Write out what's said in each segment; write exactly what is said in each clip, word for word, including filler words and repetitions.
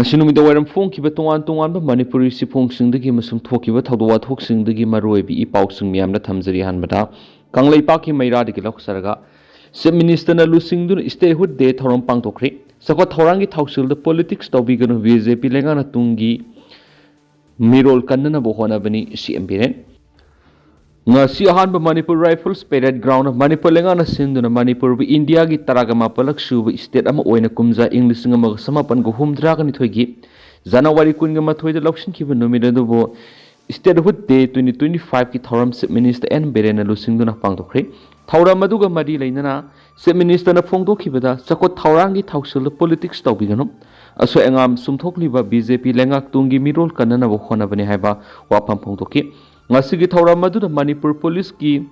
ꯉꯁꯤ ꯅꯨꯃꯤꯗꯥꯡ ꯋꯥꯏꯔꯝ ꯐꯣꯡꯈꯤꯕ ꯇꯣꯉꯥꯟ ꯇꯣꯉꯥꯟꯕ ꯃꯅꯤꯄꯨꯔꯤ ꯆꯦꯐꯣꯡꯁꯤꯡꯗꯒꯤ ꯑꯃꯁꯨꯡ ꯊꯣꯛꯈꯤꯕ ꯊꯧꯗꯣꯛ ꯋꯥꯊꯣꯛꯁꯤꯡꯗꯒꯤ ꯃꯔꯨꯑꯣꯏꯕ ꯏ ꯄꯥꯎꯁꯤꯡ ꯃꯌꯥꯝꯅ ꯊꯝꯖꯔꯤ꯫ ꯑꯍꯥꯟꯕꯗ ꯀꯪꯂꯩꯄꯥꯛꯀꯤ ꯃꯩꯔꯥꯗꯒꯤ ꯂꯧꯖꯔꯒ, ꯆꯤꯐ ꯃꯤꯅꯤꯁꯇꯔꯅ ꯂꯨꯆꯤꯡꯗꯨꯅ ꯁ꯭ꯇꯦꯠꯍꯨꯗ ꯗꯦ ꯊꯧꯔꯝ ꯄꯥꯡꯊꯣꯛꯈ꯭ꯔꯦ꯫ ꯆꯥꯎꯈꯠ ꯊꯧꯔꯥꯡꯒꯤ ꯊꯧꯁꯤꯜꯗ ꯄꯣꯂꯤꯇꯤꯛꯁ ꯇꯧꯕꯤꯒꯅꯨ, ꯕꯤ ꯖꯦ ꯄꯤ ꯂꯩꯉꯥꯛꯅ ꯇꯨꯡꯒꯤ ꯃꯤꯔꯣꯜ ꯀꯟꯅꯅꯕ ꯍꯣꯠꯅꯕꯅꯤ, ꯁꯤ ꯑꯦꯝ ꯕꯤꯔꯦꯟ꯫ ꯉꯁꯤ ꯑꯍꯥꯟꯕ Manipur rifles parade ground Manipur ꯂꯩꯉꯥꯛꯅ ꯁꯤꯟꯗꯨꯅ ꯃꯅꯤꯄꯨꯔꯕꯨ ꯏꯟꯗꯤꯌꯥꯒꯤ ꯇꯔꯥꯒ ꯃꯥꯄꯜꯂꯛ ꯁꯨꯕ ꯁ꯭ꯇꯦꯠ ꯑꯃ ꯑꯣꯏꯅ ꯀꯨꯝꯖꯥ ꯏꯪ ꯂꯤꯁꯤꯡ ꯑꯃꯒ ꯆꯃꯥꯄꯟꯒ ꯍꯨꯝꯗ꯭ꯔꯥꯒ ꯅꯤꯊꯣꯏꯒꯤ ꯖꯅꯋꯥꯔꯤ ꯀꯨꯟꯒ ꯃꯥꯊꯣꯏꯗ ꯂꯧꯁꯤꯟꯈꯤꯕ ꯅꯨꯃꯤꯠ ꯑꯗꯨꯕꯨ ꯁ꯭ꯇꯦꯠꯍꯨꯗ ꯗꯦ ꯇ꯭ꯋꯦꯟꯇꯤ ꯇ꯭ꯋꯦꯟꯇꯤ ꯐꯥꯏꯚꯀꯤ ꯊꯧꯔꯝ ꯆꯤꯐ ꯃꯤꯅꯤꯁꯇꯔ ꯑꯦꯟ ꯕꯤꯔꯦꯟꯅ ꯂꯨꯆꯤꯡꯗꯨꯅ ꯄꯥꯡꯊꯣꯛꯈ꯭ꯔꯦ꯫ ꯊꯧꯔꯝ ꯑꯗꯨꯒ ꯃꯔꯤ ꯂꯩꯅꯅ ꯆꯤꯐ ꯃꯤꯅꯤꯁꯇꯔꯅ ꯐꯣꯡꯗꯣꯛꯈꯤꯕꯗ, ꯆꯥꯎꯈꯠ ꯊꯧꯔꯥꯡꯒꯤ ꯊꯧꯁꯤꯜꯗ ꯄꯣꯂꯤꯇꯤꯛꯁ ꯇꯧꯕꯤꯒꯅꯨ, ꯑꯁꯣꯏ ꯑꯉꯥꯝ ꯆꯨꯝꯊꯣꯛꯂꯤꯕ ꯕꯤ ꯖꯦ ꯄꯤ ꯂꯩꯉꯥꯛ ꯇꯨꯡꯒꯤ ꯃꯤꯔꯣꯜ ꯀꯟꯅꯅꯕ ꯍꯣꯠꯅꯕꯅꯤ ꯍꯥꯏꯕ ꯋꯥꯐꯝ ꯐꯣꯡꯗꯣꯛꯈꯤ꯫ ꯉꯁꯤꯒꯤ ꯊꯧꯔꯝ ꯑꯗꯨꯗ ꯃꯅꯤꯄꯨꯔ ꯄꯨꯂꯤꯁꯀꯤ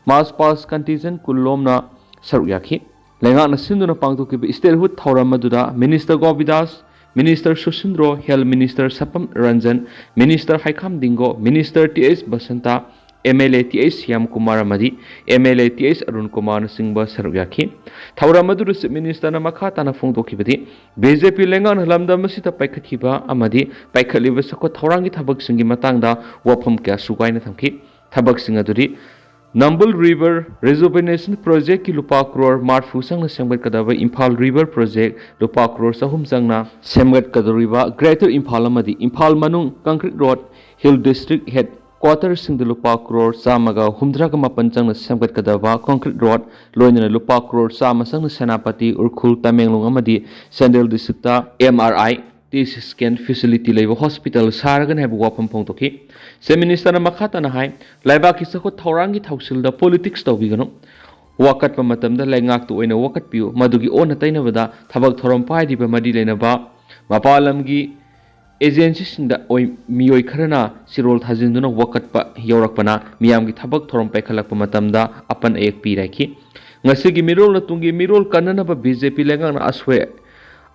ꯃꯥꯔꯆ ꯄꯥꯁ ꯀꯟꯇꯤꯟꯖꯦꯟ ꯀꯨꯟꯂꯣꯝꯅ ꯁꯔꯨꯛ ꯌꯥꯈꯤ꯫ ꯂꯩꯉꯥꯛꯅ ꯁꯤꯟꯗꯨꯅ ꯄꯥꯡꯊꯣꯛꯈꯤꯕ ꯁ꯭ꯇꯦꯠꯍꯨꯗ ꯊꯧꯔꯝ ꯑꯗꯨꯗ minister Govindas, minister Susindro, health minister Sapam Ranjan, minister Heikham Dingo, minister T H Basanta, M L A T H Shyam Kumar ꯑꯃꯗꯤ M L A T H Arun ꯀꯨꯃꯥꯔꯅꯆꯤꯡꯕ ꯁꯔꯨꯛ ꯌꯥꯈꯤ꯫ ꯊꯧꯔꯝ ꯑꯗꯨꯗ ꯆꯤꯐ ꯃꯤꯅꯤꯁꯇꯔꯅ ꯃꯈꯥ ꯇꯥꯅ ꯐꯣꯡꯗꯣꯛꯈꯤꯕꯗꯤ, ꯕꯤ ꯖꯦ ꯄꯤ ꯂꯩꯉꯥꯛꯅ ꯂꯝꯗꯝ ꯑꯁꯤꯗ ꯄꯥꯏꯈꯠꯈꯤꯕ ꯑꯃꯗꯤ ꯄꯥꯏꯈꯠꯂꯤꯕ ꯆꯥꯎꯈꯠ ꯊꯧꯔꯥꯡꯒꯤ ꯊꯕꯛꯁꯤꯡꯒꯤ ꯃꯇꯥꯡꯗ ꯋꯥꯐꯝ ꯀꯌꯥ ꯁꯨꯒꯥꯏꯅ ꯊꯝꯈꯤ꯫ ꯊꯕꯛꯁꯤꯡ ꯑꯗꯨꯗꯤ, ꯅꯝꯕꯨꯜ ꯔꯤꯚꯔ ꯔꯤꯖꯨꯚꯤꯅꯦꯁꯟ ꯄ꯭ꯔꯣꯖꯦꯛꯀꯤ ꯂꯨꯄꯥ ꯀ꯭ꯔꯣꯔ ꯃꯔꯤꯐꯨ ꯆꯪꯅ ꯁꯦꯝꯒꯠꯀꯗꯕ ꯏꯝꯐꯥꯜ ꯔꯤꯚꯔ ꯄ꯭ꯔꯣꯖꯦꯛ ꯂꯨꯄꯥ ꯀ꯭ꯔꯣꯔ ꯆꯍꯨꯝ ꯆꯪꯅ ꯁꯦꯝꯒꯠꯀꯗꯧꯔꯤꯕ ꯒ꯭ꯔꯦꯇꯔ ꯏꯝꯐꯥꯜ ꯑꯃꯗꯤ ꯏꯝꯐꯥꯜ ꯃꯅꯨꯡ concrete road, hill district head ꯀ꯭ꯋꯥꯇꯔꯁꯤꯡꯗ ꯂꯨꯄꯥ ꯀ꯭ꯔꯣꯔ ꯆꯥꯝꯃꯒ ꯍꯨꯝꯗ꯭ꯔꯥꯒ ꯃꯥꯄꯟ ꯆꯪꯅ ꯁꯦꯝꯒꯠꯀꯗꯕ ꯀꯪꯀ꯭ꯔꯤꯠ ꯔꯣꯗ, ꯂꯣꯏꯅꯅ ꯂꯨꯄꯥ ꯀ꯭ꯔꯣꯔ ꯆꯥꯝꯃ ꯆꯪꯅ ꯁꯦꯅꯥꯄꯇꯤ, ꯎꯈ꯭ꯔꯨꯜ, ꯇꯃꯦꯡꯂꯣꯡ ꯑꯃꯗꯤ ꯆꯥꯟꯗꯦꯜ ꯗꯤꯁꯇ꯭ꯔꯤꯛꯇ ꯑꯦꯝ ꯑꯥꯔ ꯑꯥꯏ ꯇꯤ ꯁꯤ ꯁ꯭ꯀꯦꯟ ꯐꯦꯁꯤꯂꯤꯇꯤ ꯂꯩꯕ ꯍꯣꯁꯄꯤꯇꯥꯜ ꯁꯥꯔꯒꯅꯤ ꯍꯥꯏꯕ ꯋꯥꯐꯝ ꯐꯣꯡꯗꯣꯛꯈꯤ꯫ ꯆꯤꯐ ꯃꯤꯅꯤꯁꯇꯔꯅ ꯃꯈꯥ ꯇꯥꯅ ꯍꯥꯏ, ꯂꯩꯕꯥꯛꯀꯤ ꯆꯥꯎꯈꯠ ꯊꯧꯔꯥꯡꯒꯤ ꯊꯧꯁꯤꯜꯗ ꯄꯣꯂꯤꯇꯤꯛꯁ ꯇꯧꯕꯤꯒꯅꯨ꯫ ꯋꯥꯀꯠꯄ ꯃꯇꯝꯗ ꯂꯩꯉꯥꯛꯇ ꯑꯣꯏꯅ ꯋꯥꯀꯠꯄꯤꯌꯨ꯫ ꯃꯗꯨꯒꯤ ꯑꯣꯟꯅ ꯇꯩꯅꯕꯗ ꯊꯕꯛ ꯊꯧꯔꯝ ꯄꯥꯏꯔꯤꯕ ꯃꯔꯤ ꯂꯩꯅꯕ ꯃꯄꯥꯟ ꯂꯝꯒꯤ ꯑꯦꯖꯦꯟꯁꯤꯁꯤꯡꯗ ꯑꯣꯏ-, ꯃꯤꯑꯣꯏ ꯈꯔꯅ ꯆꯤꯔꯣꯜ ꯊꯥꯖꯤꯟꯗꯨꯅ ꯋꯥꯀꯠꯄ ꯌꯥꯎꯔꯛꯄꯅ ꯃꯤꯌꯥꯝꯒꯤ ꯊꯕꯛ ꯊꯧꯔꯝ ꯄꯥꯏꯈꯠꯂꯛꯄ ꯃꯇꯝꯗ ꯑꯄꯟ ꯑꯌꯦꯛ ꯄꯤꯔꯛꯈꯤ꯫ ꯉꯁꯤꯒꯤ ꯃꯤꯔꯣꯜꯅ ꯇꯨꯡꯒꯤ ꯃꯤꯔꯣꯜ ꯀꯟꯅꯅꯕ ꯕꯤ ꯖꯦ ꯄꯤ ꯂꯩꯉꯥꯛꯅ ꯑꯁꯣꯏ-,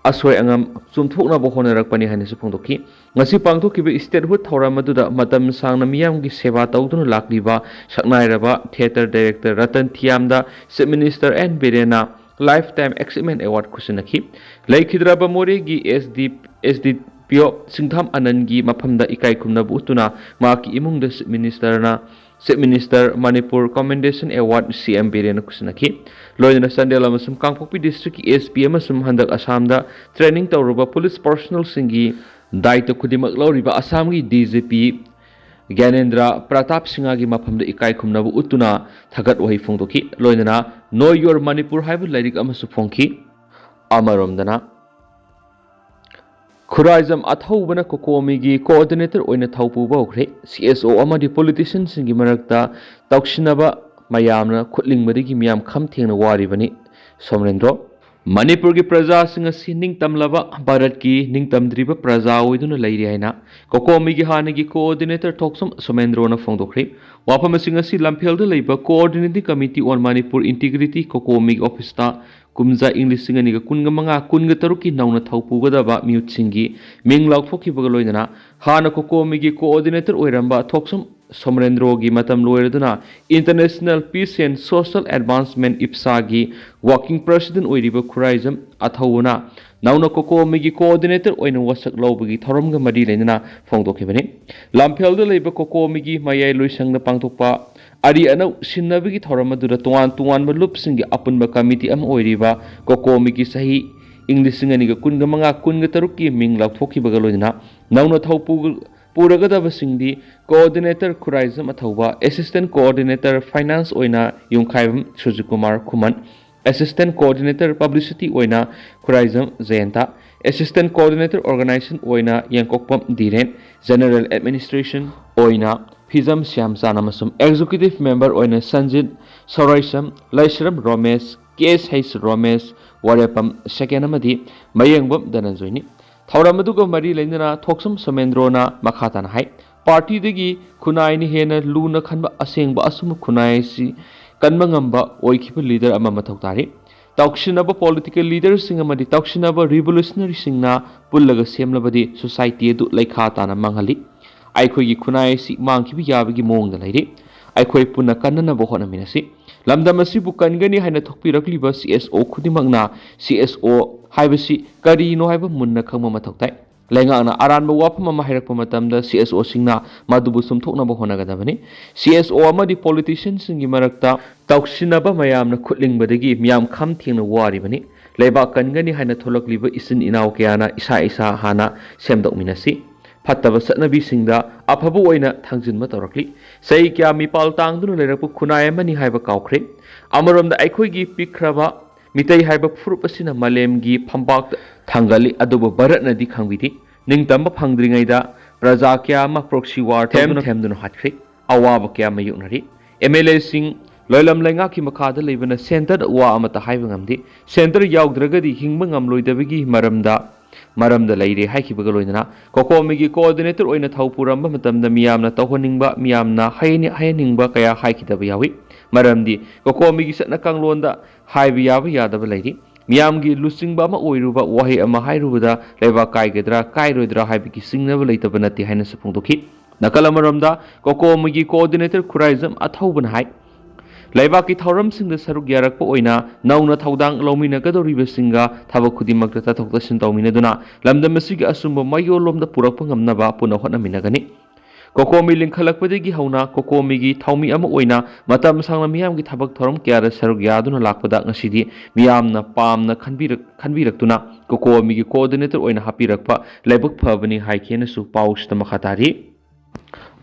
ꯑꯁꯣꯏ ꯑꯉꯥꯝ ꯆꯨꯝꯊꯣꯛꯅꯕ ꯍꯣꯠꯅꯔꯛꯄꯅꯤ ꯍꯥꯏꯅꯁꯨ ꯐꯣꯡꯗꯣꯛꯈꯤ꯫ ꯉꯁꯤ ꯄꯥꯡꯊꯣꯛꯈꯤꯕ ꯁ꯭ꯇꯦꯠꯍꯨꯗ ꯊꯧꯔꯝ ꯑꯗꯨꯗ ꯃꯇꯝ ꯁꯥꯡꯅ ꯃꯤꯌꯥꯝꯒꯤ ꯁꯦꯕꯥ ꯇꯧꯗꯨꯅ ꯂꯥꯛꯂꯤꯕ ꯁꯛꯅꯥꯏꯔꯕ ꯊꯤꯌꯦꯇꯔ ꯗꯥꯏꯔꯦꯛꯇꯔ ꯔꯇꯟ ꯊꯤꯌꯥꯝꯗ ꯆꯤꯐ ꯃꯤꯅꯤꯁꯇꯔ ꯑꯦꯟ ꯕꯤꯔꯦꯟꯅ Lifetime Achievement Award ꯈꯨꯠꯁꯤꯟꯅꯈꯤ꯫ ꯂꯩꯈꯤꯗ꯭ꯔꯕ ꯃꯣꯔꯦꯒꯤ S D, S D P O ꯁꯤꯡꯊꯥꯝ ꯑꯅꯟꯒꯤ ꯃꯐꯝꯗ ꯏꯀꯥꯏ ꯈꯨꯝꯅꯕ ꯎꯠꯇꯨꯅ ꯃꯍꯥꯛꯀꯤ ꯏꯃꯨꯡꯗ Chief Ministerꯅ, Chief Minister Manipur Commendation Award C M ꯕꯤꯔꯦꯟꯅ ꯈꯨꯠꯁꯤꯟꯅꯈꯤ꯫ ꯂꯣꯏꯅꯅ ꯆꯥꯟꯗꯦꯜ ꯑꯃꯁꯨꯡ ꯀꯥꯡꯄꯣꯛꯄꯤ districtꯀꯤ S P ꯑꯃꯁꯨꯡ ꯍꯟꯗꯛ ꯑꯁꯥꯝꯗ training ꯇꯧꯔꯨꯕ police personnelꯁꯤꯡꯒꯤ ꯗꯥꯌꯤꯠꯇ ꯈꯨꯗꯤꯡꯃꯛ ꯂꯧꯔꯤꯕ ꯑꯁꯥꯝꯒꯤ D G P ꯒ꯭ꯌꯥꯅꯦꯟꯗ꯭ꯔ ꯄ꯭ꯔꯇꯥꯞ ꯁꯤꯡꯍꯒꯤ ꯃꯐꯝꯗ ꯏꯀꯥꯏ ꯈꯨꯝꯅꯕ ꯎꯠꯇꯨꯅ ꯊꯥꯒꯠ ꯋꯥꯍꯩ ꯐꯣꯡꯗꯣꯛꯈꯤ꯫ ꯂꯣꯏꯅꯅ Know Your Manipur ꯍꯥꯏꯕ ꯂꯥꯏꯔꯤꯛ ꯑꯃꯁꯨ ꯐꯣꯡꯈꯤ꯫ ꯑꯃꯔꯣꯝꯗꯅ, ꯈꯨꯔꯥꯏꯖꯝ ꯑꯊꯧꯕꯅ ꯀꯣꯀꯣꯃꯤꯒꯤ coordinator ꯑꯣꯏꯅ ꯊꯧ ꯄꯨꯕ ꯍꯧꯈ꯭ꯔꯦ꯫ C S O ꯑꯃꯗꯤ politicianꯁꯤꯡꯒꯤ ꯃꯔꯛꯇ ꯇꯧꯁꯤꯟꯅꯕ ꯃꯌꯥꯝꯅ ꯈꯨꯠꯂꯤꯡꯕꯗꯒꯤ ꯃꯤꯌꯥꯝ ꯈꯝ ꯊꯦꯡꯅ ꯋꯥꯔꯤꯕꯅꯤ꯫ ꯁꯣꯃꯔꯦꯟꯗ꯭ꯔꯣ, ꯃꯅꯤꯄꯨꯔꯒꯤ ꯄ꯭ꯔꯖꯥꯁꯤꯡ ꯑꯁꯤ ꯅꯤꯡꯇꯝꯂꯕ ꯚꯥꯔꯠꯀꯤ ꯅꯤꯡꯇꯝꯗ꯭ꯔꯤꯕ ꯄ꯭ꯔꯖꯥ ꯑꯣꯏꯗꯨꯅ ꯂꯩꯔꯤ ꯍꯥꯏꯅ ꯀꯣꯀꯣꯃꯤꯒꯤ ꯍꯥꯟꯅꯒꯤ coordinator ꯊꯣꯛꯆꯝ ꯁꯣꯃꯦꯟꯗ꯭ꯔꯣꯅ ꯐꯣꯡꯗꯣꯛꯈ꯭ꯔꯦ꯫ ꯋꯥꯐꯝ ꯑꯁꯤꯡ ꯑꯁꯤ ꯂꯝꯐꯦꯜꯗ ꯂꯩꯕ Coordinating Committee on Manipur Integrity ꯀꯣꯀꯣꯃꯤꯒꯤ officeꯇ ꯀꯨꯝꯖꯥ ꯏꯪ ꯂꯤꯁꯤꯡ ꯑꯅꯤꯒ ꯀꯨꯟꯒ ꯃꯉꯥ ꯀꯨꯟꯒ ꯇꯔꯨꯛꯀꯤ ꯅꯧꯅ ꯊꯧ ꯄꯨꯒꯗꯕ ꯃꯤꯍꯨꯠꯁꯤꯡꯒꯤ ꯃꯤꯡ ꯂꯥꯎꯊꯣꯛꯈꯤꯕꯒ ꯂꯣꯏꯅꯅ ꯍꯥꯟꯅ ꯀꯣꯀꯣꯃꯤꯒꯤ coordinator ꯑꯣꯏꯔꯝꯕ ꯊꯣꯛꯆꯝ ꯁꯣꯃꯔꯦꯟꯗ꯭ꯔꯣꯒꯤ ꯃꯇꯝ ꯂꯣꯏꯔꯗꯨꯅ International Peace and Social Advancement, ꯏꯞꯁꯥꯒꯤ working president ꯑꯣꯏꯔꯤꯕ ꯈꯨꯔꯥꯏꯖꯝ ꯑꯊꯧꯕꯅ ꯅꯧꯅ ꯀꯣꯀꯣꯃꯤꯒꯤ coordinator ꯑꯣꯏꯅ ꯋꯥꯁꯛ ꯂꯧꯕꯒꯤ ꯊꯧꯔꯝꯒ ꯃꯔꯤ ꯂꯩꯅꯅ ꯐꯣꯡꯗꯣꯛꯈꯤꯕꯅꯤ꯫ ꯂꯝꯐꯦꯜꯗ ꯂꯩꯕ ꯀꯣꯀꯣꯃꯤꯒꯤ ꯃꯌꯥꯏ ꯂꯣꯏꯁꯪꯗ ꯄꯥꯡꯊꯣꯛꯄ ꯑꯔꯤ ꯑꯅꯧ ꯁꯤꯟꯅꯕꯒꯤ ꯊꯧꯔꯝ ꯑꯗꯨꯗ ꯇꯣꯉꯥꯟ ꯇꯣꯉꯥꯟꯕ ꯂꯨꯞꯁꯤꯡꯒꯤ ꯑꯄꯨꯟꯕ committee ꯑꯃ ꯑꯣꯏꯔꯤꯕ ꯀꯣꯀꯣꯃꯤꯒꯤ ꯆꯍꯤ ꯏꯪ ꯂꯤꯁꯤꯡ ꯑꯅꯤꯒ ꯀꯨꯟꯒ ꯃꯉꯥ ꯀꯨꯟꯒ ꯇꯔꯨꯛꯀꯤ ꯃꯤꯡ ꯂꯥꯎꯊꯣꯛꯈꯤꯕꯒ ꯂꯣꯏꯅꯅ ꯅꯧꯅ ꯊꯧ ꯄꯨ-, ꯄꯨꯔꯒꯗꯕꯁꯤꯡꯗꯤ coordinator Khuraijam ꯑꯊꯧꯕ, assistant coordinator finance ꯑꯣꯏꯅ ꯌꯨꯝꯈꯥꯏꯕꯝ ꯁꯨꯔꯖꯀꯨꯃꯥꯔ ꯈꯨꯃꯟ, assistant coordinator publicity ꯑꯣꯏꯅ ꯈꯨꯔꯥꯏꯖꯝ ꯖꯌꯟꯇ, assistant coordinator organization ꯑꯣꯏꯅ ꯌꯦꯡꯀꯣꯛꯄꯝ ꯙꯤꯔꯦꯟ, general administration ꯑꯣꯏꯅ ꯐꯤꯖꯝ ꯁ꯭ꯌꯥꯝꯆꯥꯟ ꯑꯃꯁꯨꯡ executive member ꯑꯣꯏꯅ Sanjit ꯁꯧꯔꯥꯏꯁꯝ, ꯂꯩꯁ꯭ꯔꯝ ꯔꯣꯃꯦꯁ, K S H ꯔꯣꯃꯦꯁ, Warepam ꯁꯦꯀꯦꯟ ꯑꯃꯗꯤ ꯃꯌꯦꯡꯕꯝ ꯙꯅꯟꯖꯣꯏꯅꯤ꯫ ꯊꯧꯔꯝ ꯑꯗꯨꯒ ꯃꯔꯤ ꯂꯩꯅꯅ ꯊꯣꯛꯁꯝ ꯁꯣꯃꯦꯟꯗ꯭ꯔꯣꯅ ꯃꯈꯥ ꯇꯥꯅ ꯍꯥꯏ, ꯄꯥꯔꯇꯤꯗꯒꯤ ꯈꯨꯟꯅꯥꯏꯅ ꯍꯦꯟꯅ ꯂꯨꯅ ꯈꯟꯕ ꯑꯁꯦꯡꯕ ꯑꯆꯨꯝꯕ ꯈꯨꯟꯅꯥꯏ ꯑꯁꯤ ꯀꯟꯕ ꯉꯝꯕ ꯑꯣꯏꯈꯤꯕ leader ꯑꯃ ꯃꯊꯧ ꯇꯥꯔꯤ꯫ ꯇꯧꯁꯤꯟꯅꯕ political leaderꯁꯤꯡ ꯑꯃꯗꯤ ꯇꯧꯁꯤꯟꯅꯕ revolutionaryꯁꯤꯡꯅ ꯄꯨꯜꯂꯒ ꯁꯦꯝꯂꯕꯗꯤ society ꯑꯗꯨ ꯂꯩꯈꯥ ꯇꯥꯅ ꯃꯥꯡꯍꯜꯂꯤ꯫ ꯑꯩꯈꯣꯏꯒꯤ ꯈꯨꯟꯅꯥꯏ ꯑꯁꯤ ꯃꯥꯡꯈꯤꯕ ꯌꯥꯕꯒꯤ ꯃꯑꯣꯡꯗ ꯂꯩꯔꯤ꯫ ꯑꯩꯈꯣꯏ ꯄꯨꯟꯅ ꯀꯟꯅꯅꯕ ꯍꯣꯠꯅꯃꯤꯟꯅꯁꯤ꯫ ꯂꯝꯗꯝ ꯑꯁꯤꯕꯨ ꯀꯟꯒꯅꯤ ꯍꯥꯏꯅ ꯊꯣꯛꯄꯤꯔꯛꯂꯤꯕ C S O ꯈꯨꯗꯤꯡꯃꯛꯅ C S O ꯍꯥꯏꯕꯁꯤ ꯀꯔꯤꯅꯣ ꯍꯥꯏꯕ ꯃꯨꯟꯅ ꯈꯪꯕ ꯃꯊꯧ ꯇꯥꯏ꯫ ꯂꯩꯉꯥꯛꯅ ꯑꯔꯥꯟꯕ ꯋꯥꯐꯝ ꯑꯃ ꯍꯥꯏꯔꯛꯄ ꯃꯇꯝꯗ C S O ꯁꯤꯡꯅ ꯃꯗꯨꯕꯨ ꯁꯨꯝꯊꯣꯛꯅꯕ ꯍꯣꯠꯅꯒꯗꯕꯅꯤ꯫ C S O ꯑꯃꯗꯤ politician ꯁꯤꯡꯒꯤ ꯃꯔꯛꯇ ꯇꯧꯁꯤꯟꯅꯕ ꯃꯌꯥꯝꯅ ꯈꯨꯠꯂꯤꯡꯕꯗꯒꯤ ꯃꯤꯌꯥꯝ ꯈꯝ ꯊꯦꯡꯅ ꯋꯥꯔꯤꯕꯅꯤ꯫ ꯂꯩꯕꯥꯛ ꯀꯟꯒꯅꯤ ꯍꯥꯏꯅ ꯊꯣꯛꯂꯛꯂꯤꯕ ꯏꯆꯤꯟ ꯏꯅꯥꯎ ꯀꯌꯥꯅ ꯏꯁꯥ ꯏꯁꯥ ꯍꯥꯟꯅ ꯁꯦꯝꯗꯣꯛꯃꯤꯟꯅꯁꯤ꯫ ꯐꯠꯇꯕ ꯆꯠꯅꯕꯤꯁꯤꯡꯗ ꯑꯐꯕ ꯑꯣꯏꯅ ꯊꯥꯡꯖꯤꯟꯕ ꯇꯧꯔꯛꯂꯤ꯫ ꯆꯍꯤ ꯀꯌꯥ ꯃꯤꯄꯥꯜ ꯇꯥꯡꯗꯨꯅ ꯂꯩꯔꯛꯄ ꯈꯨꯟꯅꯥꯏ ꯑꯃꯅꯤ ꯍꯥꯏꯕ ꯀꯥꯎꯈ꯭ꯔꯦ꯫ ꯑꯃꯔꯣꯝꯗ ꯑꯩꯈꯣꯏꯒꯤ ꯄꯤꯛꯈ꯭ꯔꯕ ꯃꯤꯇꯩ ꯍꯥꯏꯕ ꯐꯨꯔꯨꯞ ꯑꯁꯤꯅ ꯃꯥꯂꯦꯝꯒꯤ ꯐꯝꯄꯥꯛꯇ ꯊꯥꯡꯒꯠꯂꯤ, ꯑꯗꯨꯕꯨ ꯚꯥꯔꯠꯅꯗꯤ ꯈꯪꯕꯤꯗꯦ꯫ ꯅꯤꯡꯇꯝꯕ ꯐꯪꯗ꯭ꯔꯤꯉꯩꯗ ꯄ꯭ꯔꯖꯥ ꯀꯌꯥ ꯑꯃ proxy war ꯊꯦꯝ ꯇꯧꯗꯨꯅ ꯊꯦꯝꯗꯨꯅ ꯍꯥꯠꯈ꯭ꯔꯦ꯫ ꯑꯋꯥꯕ ꯀꯌꯥ ꯃꯥꯌꯣꯛꯅꯔꯤ꯫ M L A ꯁꯤꯡ ꯂꯣꯏꯂꯝ ꯂꯩꯉꯥꯛꯀꯤ ꯃꯈꯥꯗ ꯂꯩꯕꯅ centre ꯗ ꯋꯥ ꯑꯃꯠꯇ ꯍꯥꯏꯕ ꯉꯝꯗꯦ꯫ Centre ꯌꯥꯎꯗ꯭ꯔꯒꯗꯤ ꯍꯤꯡꯕ ꯉꯝꯂꯣꯏꯗꯕꯒꯤ ꯃꯔꯝꯗ ꯃꯔꯝꯗ ꯂꯩꯔꯦ ꯍꯥꯏꯈꯤꯕꯒ ꯂꯣꯏꯅꯅ COCOMI ꯒꯤ coordinator ꯑꯣꯏꯅ ꯊꯧ ꯄꯨꯔꯝꯕ ꯃꯇꯝꯗ ꯃꯤꯌꯥꯝꯅ ꯇꯧꯍꯟꯅꯤꯡꯕ, ꯃꯤꯌꯥꯝꯅ ꯍꯥꯏꯍꯟꯅꯤꯡꯕ ꯀꯌꯥ ꯍꯥꯏꯈꯤꯗꯕ ꯌꯥꯎꯏ꯫ ꯃꯔꯝꯗꯤ COCOMI ꯒꯤ ꯆꯠꯅ ꯀꯥꯡꯂꯣꯟꯗ ꯍꯥꯏꯕ ꯌꯥꯕ ꯌꯥꯗꯕ ꯂꯩꯔꯤ꯫ ꯃꯤꯌꯥꯝꯒꯤ ꯂꯨꯆꯤꯡꯕ ꯑꯃ ꯑꯣꯏꯔꯨꯕ ꯋꯥꯍꯩ ꯑꯃ ꯍꯥꯏꯔꯨꯕꯗ ꯂꯩꯕꯥꯛ ꯀꯥꯏꯒꯗ꯭ꯔꯥ ꯀꯥꯏꯔꯣꯏꯗ꯭ꯔꯥ ꯍꯥꯏꯕꯒꯤ ꯆꯤꯡꯅꯕ ꯂꯩꯇꯕ ꯅꯠꯇꯦ ꯍꯥꯏꯅꯁꯨ ꯐꯣꯡꯗꯣꯛꯈꯤ꯫ ꯅꯥꯀꯜ ꯑꯃꯔꯣꯝꯗ COCOMI ꯒꯤ coordinator ꯈꯨꯔꯥꯏꯖꯝ ꯑꯊꯧꯕꯅ ꯍꯥꯏ, ꯂꯩꯕꯥꯛꯀꯤ ꯊꯧꯔꯝꯁꯤꯡꯗ ꯁꯔꯨꯛ ꯌꯥꯔꯛꯄ ꯑꯣꯏꯅ ꯅꯧꯅ ꯊꯧꯗꯥꯡ ꯂꯧꯃꯤꯟꯅꯒꯗꯧꯔꯤꯕꯁꯤꯡꯒ ꯊꯕꯛ ꯈꯨꯗꯤꯡꯃꯛꯇ ꯇꯥꯊꯣꯛ ꯇꯥꯁꯤꯟ ꯇꯧꯃꯤꯟꯅꯗꯨꯅ ꯂꯝꯗꯝ ꯑꯁꯤꯒꯤ ꯑꯆꯨꯝꯕ ꯃꯥꯏꯌꯣꯜꯂꯣꯝꯗ ꯄꯨꯔꯛꯄ ꯉꯝꯅꯕ ꯄꯨꯟꯅ ꯍꯣꯠꯅꯃꯤꯟꯅꯒꯅꯤ꯫ COCOMI ꯂꯤꯡꯈꯠꯂꯛꯄꯗꯒꯤ ꯍꯧꯅ COCOMI ꯒꯤ ꯊꯧꯃꯤ ꯑꯃ ꯑꯣꯏꯅ ꯃꯇꯝ ꯁꯥꯡꯅ ꯃꯤꯌꯥꯝꯒꯤ ꯊꯕꯛ ꯊꯧꯔꯝ ꯀꯌꯥꯗ ꯁꯔꯨꯛ ꯌꯥꯗꯨꯅ ꯂꯥꯛꯄꯗ ꯉꯁꯤꯗꯤ ꯃꯤꯌꯥꯝꯅ ꯄꯥꯝꯅ ꯈꯟꯕꯤꯔꯛ-, ꯈꯟꯕꯤꯔꯛꯇꯨꯅ COCOMI ꯒꯤ coordinator ꯑꯣꯏꯅ ꯍꯥꯞꯄꯤꯔꯛꯄ ꯂꯥꯏꯕꯛ ꯐꯕꯅꯤ ꯍꯥꯏꯈꯤ ꯍꯥꯏꯅꯁꯨ ꯄꯥꯎꯁꯤꯗ ꯃꯈꯥ ꯇꯥꯔꯤ꯫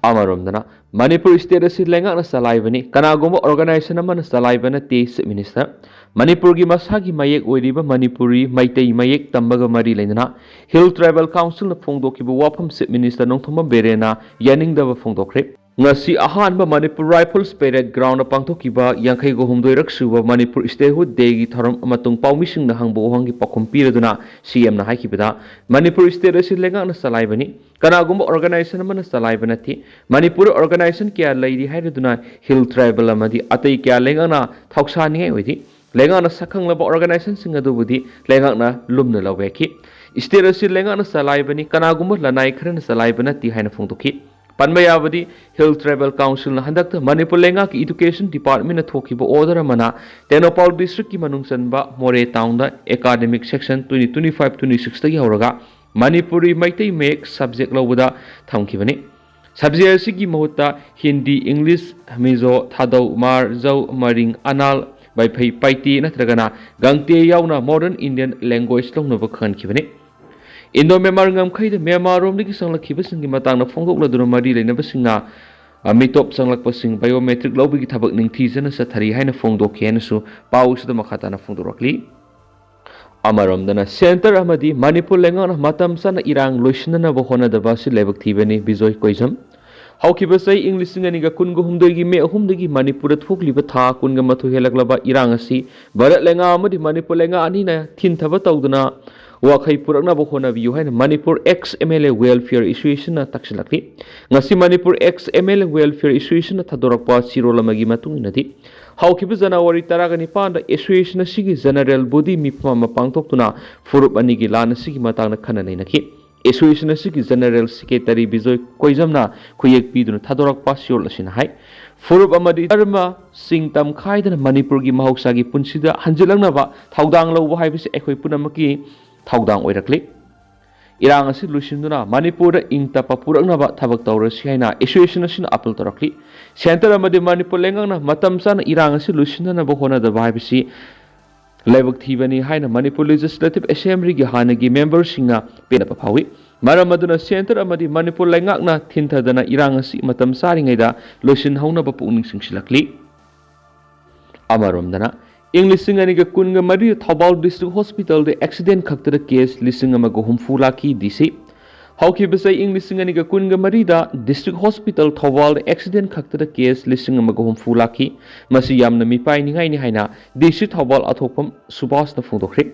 ꯑꯃꯔꯣꯝꯗꯅ ꯃꯅꯤꯄꯨꯔ state ꯑꯁꯤ ꯂꯩꯉꯥꯛꯅ ꯆꯂꯥꯏꯕꯅꯤ, ꯀꯅꯥꯒꯨꯝꯕ organization ꯑꯃꯅ ꯆꯂꯥꯏꯕ ꯅꯠꯇꯦ, Chief Minister꯫ ꯃꯅꯤꯄꯨꯔꯒꯤ ꯃꯁꯥꯒꯤ ꯃꯌꯦꯛ ꯑꯣꯏꯔꯤꯕ ꯃꯅꯤꯄꯨꯔꯤ ꯃꯩꯇꯩ ꯃꯌꯦꯛ ꯇꯝꯕꯒ ꯃꯔꯤ ꯂꯩꯅꯅ Hill Tribal Council ꯅ ꯐꯣꯡꯗꯣꯛꯈꯤꯕ ꯋꯥꯐꯝ Chief Minister ꯅꯣꯡꯊꯣꯝꯕꯝ ꯕꯤꯔꯦꯟꯅ ꯌꯥꯅꯤꯡꯗꯕ ꯐꯣꯡꯗꯣꯛꯈ꯭ꯔꯦ꯫ ꯉꯁꯤ ꯑꯍꯥꯟꯕ ꯃꯅꯤꯄꯨꯔ Rifles Parade Ground ꯗ ꯄꯥꯡꯊꯣꯛꯈꯤꯕ ꯌꯥꯡꯈꯩꯒ ꯍꯨꯝꯗꯣꯏꯔꯛ ꯁꯨꯕ ꯃꯅꯤꯄꯨꯔ Statehood Day ꯒꯤ ꯊꯧꯔꯝ ꯑꯃꯇꯨꯡ ꯄꯥꯎꯃꯤꯁꯤꯡꯅ ꯍꯪꯕ ꯋꯥꯍꯪꯒꯤ ꯄꯥꯎꯈꯨꯝ ꯄꯤꯔꯗꯨꯅ C M ꯅ ꯍꯥꯏꯈꯤꯕꯗ, ꯃꯅꯤꯄꯨꯔ state ꯑꯁꯤ ꯂꯩꯉꯥꯛꯅ ꯆꯂꯥꯏꯕꯅꯤ, ꯀꯅꯥꯒꯨꯝꯕ organization ꯑꯃꯅ ꯆꯂꯥꯏꯕ ꯅꯠꯇꯦ꯫ ꯃꯅꯤꯄꯨꯔꯗ organization ꯀꯌꯥ ꯂꯩꯔꯤ ꯍꯥꯏꯔꯗꯨꯅ Hill Tribal ꯑꯃꯗꯤ ꯑꯇꯩ ꯀꯌꯥ ꯂꯩꯉꯥꯛꯅ ꯊꯧꯁꯥꯅꯤꯡꯉꯥꯏ ꯑꯣꯏꯗꯦ꯫ ꯂꯩꯉꯥꯛꯅ ꯁꯛꯈꯪꯂꯕ organization ꯁꯤꯡ ꯑꯗꯨꯕꯨꯗꯤ ꯂꯩꯉꯥꯛꯅ ꯂꯨꯝꯅ ꯂꯧꯕ ꯌꯥꯈꯤ꯫ State ꯑꯁꯤ ꯂꯩꯉꯥꯛꯅ ꯆꯂꯥꯏꯕꯅꯤ, ꯀꯅꯥꯒꯨꯝꯕ ꯂꯅꯥꯏ ꯈꯔꯅ ꯆꯂꯥꯏꯕ ꯅꯠꯇꯦ ꯍꯥꯏꯅ ꯐꯣꯡꯗꯣꯛꯈꯤ꯫ ꯄꯟꯕ ꯌꯥꯕꯗꯤ, Hill Tribal Councilꯅ ꯍꯟꯗꯛꯇ ꯃꯅꯤꯄꯨꯔ ꯂꯩꯉꯥꯛꯀꯤ Education Departmentꯅ ꯊꯣꯛꯈꯤꯕ order ꯑꯃꯅ ꯇꯦꯡꯅꯧꯄꯥꯜ districtꯀꯤ ꯃꯅꯨꯡ ꯆꯟꯕ ꯃꯣꯔꯦ townꯗ academic session twenty twenty five twenty sixꯇꯒꯤ ꯍꯧꯔꯒ ꯃꯅꯤꯄꯨꯔꯤ ꯃꯩꯇꯩ ꯃꯌꯦꯛ subject ꯂꯧꯕꯗ ꯊꯝꯈꯤꯕꯅꯤ꯫ Subject ꯑꯁꯤꯒꯤ ꯃꯍꯨꯠꯇ ꯍꯤꯟꯗꯤ, ꯏꯪꯂꯤꯁ, ꯃꯤꯖꯣ, ꯊꯥꯗꯧ, ꯃꯥꯔ, ꯖꯧ, ꯃꯔꯤꯡ, ꯑꯅꯥꯜ, ꯕꯥꯏꯐꯩ, ꯄꯥꯏꯇꯦ ꯅꯠꯇ꯭ꯔꯒꯅ ꯒꯪꯇꯦ ꯌꯥꯎꯅ Modern Indian Language ꯂꯧꯅꯕ ꯈꯪꯍꯟꯈꯤꯕꯅꯤ꯫ ꯏꯟꯗꯣ ꯃ꯭ꯌꯥꯟꯃꯥꯔ ꯉꯝꯈꯩꯗ ꯃ꯭ꯌꯥꯟꯃꯥꯔꯔꯣꯝꯗꯒꯤ ꯆꯪꯂꯛꯈꯤꯕꯁꯤꯡꯒꯤ ꯃꯇꯥꯡꯗ ꯐꯣꯡꯗꯣꯛꯂꯗꯨꯅ ꯃꯔꯤ ꯂꯩꯅꯕꯁꯤꯡꯅ, ꯑ, ꯃꯤꯇꯣꯞ ꯆꯪꯂꯛꯄꯁꯤꯡ biometric ꯂꯧꯕꯒꯤ ꯊꯕꯛ ꯅꯤꯡꯊꯤꯖꯅ ꯆꯠꯊꯔꯤ ꯍꯥꯏꯅ ꯐꯣꯡꯗꯣꯛꯈꯤ ꯍꯥꯏꯅꯁꯨ ꯄꯥꯎ ꯑꯁꯤꯗ ꯃꯈꯥ ꯇꯥꯅ ꯐꯣꯡꯗꯣꯔꯛꯂꯤ꯫ ꯑꯃꯔꯣꯝꯗꯅ, centre ꯑꯃꯗꯤ ꯃꯅꯤꯄꯨꯔ ꯂꯩꯉꯥꯛꯅ ꯃꯇꯝ ꯆꯥꯅ ꯏꯔꯥꯡ ꯂꯣꯏꯁꯤꯟꯅꯅꯕ ꯍꯣꯠꯅꯗꯕ ꯑꯁꯤ ꯂꯥꯏꯕꯛ ꯊꯤꯕꯅꯤ, ꯕꯤꯖꯣꯏ ꯀꯣꯏꯖꯝ꯫ ꯍꯧꯈꯤꯕ ꯆꯍꯤ ꯏꯪ ꯂꯤꯁꯤꯡ ꯑꯅꯤꯒ ꯀꯨꯟꯒ ꯍꯨꯝꯗꯣꯏꯒꯤ ꯃꯦ ꯑꯍꯨꯝꯗꯒꯤ ꯃꯅꯤꯄꯨꯔꯗ ꯊꯣꯛꯂꯤꯕ ꯊꯥ ꯀꯨꯟꯒ ꯃꯥꯊꯣꯏ ꯍꯦꯜꯂꯛꯂꯕ ꯏꯔꯥꯡ ꯑꯁꯤ ꯚꯥꯔꯠ ꯂꯩꯉꯥꯛ ꯑꯃꯗꯤ ꯃꯅꯤꯄꯨꯔ ꯂꯩꯉꯥꯛ ꯑꯅꯤꯅ ꯊꯤꯟꯊꯕ ꯇꯧꯗꯨꯅ ꯋꯥꯈꯩ ꯄꯨꯔꯛꯅꯕ ꯍꯣꯠꯅꯕꯤꯌꯨ ꯍꯥꯏꯅ ꯃꯅꯤꯄꯨꯔ Ex MLA Welfare Associationꯅ ꯇꯛꯁꯤꯜꯂꯛꯂꯤ꯫ ꯉꯁꯤ ꯃꯅꯤꯄꯨꯔ Ex MLA Welfare Associationꯅ ꯊꯥꯗꯣꯔꯛꯄ ꯆꯦꯔꯣꯜ ꯑꯃꯒꯤ ꯃꯇꯨꯡ ꯏꯟꯅꯗꯤ, ꯍꯧꯈꯤꯕ ꯖꯅꯋꯥꯔꯤ ꯇꯔꯥꯒ ꯅꯤꯄꯥꯟꯗ association ꯑꯁꯤꯒꯤ general body ꯃꯤꯐꯝ ꯑꯃ ꯄꯥꯡꯊꯣꯛꯇꯨꯅ ꯐꯨꯔꯨꯞ ꯑꯅꯤꯒꯤ ꯂꯥꯟ ꯑꯁꯤꯒꯤ ꯃꯇꯥꯡꯗ ꯈꯟꯅ ꯅꯩꯅꯈꯤ꯫ Association ꯑꯁꯤꯒꯤ general secretary ꯕꯤꯖꯣꯏ ꯀꯣꯏꯖꯝꯅ ꯈꯨꯌꯦꯛ ꯄꯤꯗꯨꯅ ꯊꯥꯗꯣꯔꯛꯄ ꯆꯦꯔꯣꯜ ꯑꯁꯤꯅ ꯍꯥꯏ, ꯐꯨꯔꯨꯞ ꯑꯃꯗꯤ ꯙꯔꯃꯁꯤꯡ ꯇꯝꯈꯥꯏꯗꯅ ꯃꯅꯤꯄꯨꯔꯒꯤ ꯃꯍꯧꯁꯥꯒꯤ ꯄꯨꯟꯁꯤꯗ ꯍꯟꯖꯤꯜꯂꯛꯅꯕ ꯊꯧꯗꯥꯡ ꯂꯧꯕ ꯍꯥꯏꯕꯁꯤ ꯑꯩꯈꯣꯏ ꯄꯨꯝꯅꯃꯛꯀꯤ ꯊꯧꯗꯥꯡ ꯑꯣꯏꯔꯛꯂꯤ꯫ ꯏꯔꯥꯡ ꯑꯁꯤ ꯂꯣꯏꯁꯤꯟꯗꯨꯅ ꯃꯅꯤꯄꯨꯔꯗ ꯏꯪ ꯇꯞꯄ ꯄꯨꯔꯛꯅꯕ ꯊꯕꯛ ꯇꯧꯔꯁꯤ ꯍꯥꯏꯅ association ꯑꯁꯤꯅ appeal ꯇꯧꯔꯛꯂꯤ꯫ Centre ꯑꯃꯗꯤ ꯃꯅꯤꯄꯨꯔ ꯂꯩꯉꯥꯛꯅ ꯃꯇꯝ ꯆꯥꯅ ꯏꯔꯥꯡ ꯑꯁꯤ ꯂꯣꯏꯁꯤꯟꯅꯅꯕ ꯍꯣꯠꯅꯗꯕ ꯍꯥꯏꯕꯁꯤ ꯂꯥꯏꯕꯛ ꯊꯤꯕꯅꯤ ꯍꯥꯏꯅ ꯃꯅꯤꯄꯨꯔ Legislative Assemblyꯒꯤ ꯍꯥꯟꯅꯒꯤ memberꯁꯤꯡꯅ ꯄꯦꯟꯗꯕ ꯐꯥꯎꯏ꯫ ꯃꯔꯝ ꯑꯗꯨꯅ centre ꯑꯃꯗꯤ ꯃꯅꯤꯄꯨꯔ ꯂꯩꯉꯥꯛꯅ ꯊꯤꯟꯊꯗꯅ ꯏꯔꯥꯡ ꯑꯁꯤ ꯃꯇꯝ ꯆꯥꯔꯤꯉꯩꯗ ꯂꯣꯏꯁꯤꯟꯍꯧꯅꯕ ꯄꯨꯛꯅꯤꯡ ꯆꯤꯡꯁꯤꯜꯂꯛꯂꯤ꯫ ꯑꯃꯔꯣꯝꯗꯅ, ꯏꯪ ꯂꯤꯁꯤꯡ ꯑꯅꯤꯒ ꯀꯨꯟꯒ ꯃꯔꯤꯗ ꯊꯧꯕꯥꯜ district hospitalꯗ accident ꯈꯛꯇꯗ case ꯂꯤꯁꯤꯡ ꯑꯃꯒ ꯍꯨꯝꯐꯨ ꯂꯥꯛꯈꯤ, ꯗꯤ ꯁꯤ꯫ ꯍꯧꯈꯤꯕ ꯆꯍꯤ ꯏꯪ ꯂꯤꯁꯤꯡ ꯑꯅꯤꯒ ꯀꯨꯟꯒ ꯃꯔꯤꯗ district hospital ꯊꯧꯕꯥꯜꯗ accident ꯈꯛꯇꯗ case ꯂꯤꯁꯤꯡ ꯑꯃꯒ ꯍꯨꯝꯐꯨ ꯂꯥꯛꯈꯤ꯫ ꯃꯁꯤ ꯌꯥꯝꯅ ꯃꯤꯄꯥꯏꯅꯤꯡꯉꯥꯏꯅꯤ ꯍꯥꯏꯅ ꯗꯤ ꯁꯤ ꯊꯧꯕꯥꯜ ꯑꯊꯣꯛꯄꯝ ꯁꯨꯕꯥꯁꯅ ꯐꯣꯡꯗꯣꯛꯈ꯭ꯔꯦ꯫